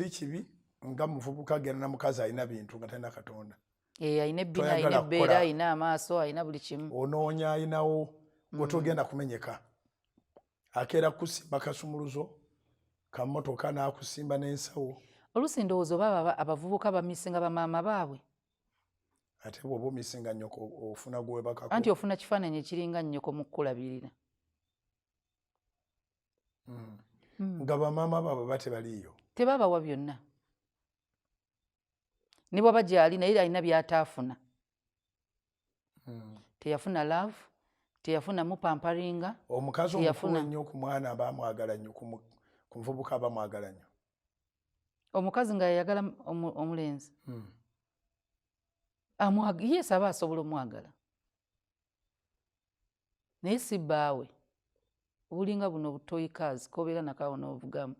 Kibi nga muvubuka agenda na mukazi alina bintu nga talina Katonda. Eh, alina ebbina, alina ebbeera, alina amaaso, alina buli kimu. Onoonya alinawo gwetogenda kumenyeka. Akeera kusimba kasumuluzo kamotoka n'akusimba n'ensawo. Oluusi ndowooza oba abavubuka bamisinga bamaama baabwe. Ate bw'oba omisinga nnyoko ofuna gwewebakako. Anti ofuna kifaananyi ekiringa nnyoko mu kukulabirira. Nga bamaama baabwe ba tebaliiyo. Tebabawa byonna. Ne bwaba gyali naye alina by'ataafuna. Teyafuna love, teyafuna mupamparinga. Omukazi omukulu ennyo ku mwana aba amwagala nnyo, ku muvubuka aba amwagala nnyo. Omukazi nga yayagala omulenzi. Yes, aba asobola omwagala. Naye si bbaawe. Obulinga buno obutoyi cars kobeera nakawo n'ovugamu.